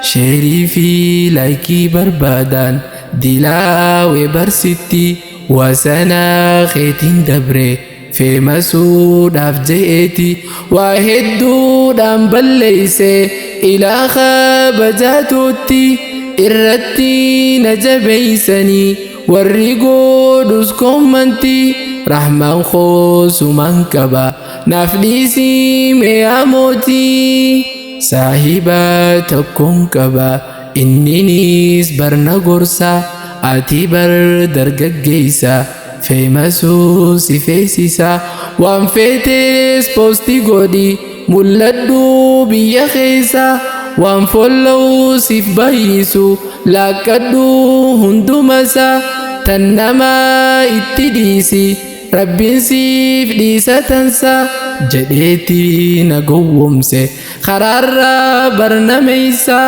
Sheerii fi laayikii barbaadaan dilaawe barsitti wasana keetiin dabre feemasuudhaaf je'eeti waa hedduudhaan balleeyse ilaa kabajaatuutti irratti na jabeeysanii warri godhus koommantii rahmaan koosumaan qaba naaf dhiisii meeyaa mootii saahiba tokkoon qaba inninis barna gorsa ati bar dargaggeeysa feemasuu si feesisa waan feetes poostii godhi mul'adhu biyya keessa waan followuu siif baay'isu laaqqadhu hundumasa tan namaa itti dhiisi rabbiin siif dhiisa tansa jedheeti na gowwomse karaarraa barnameeysa.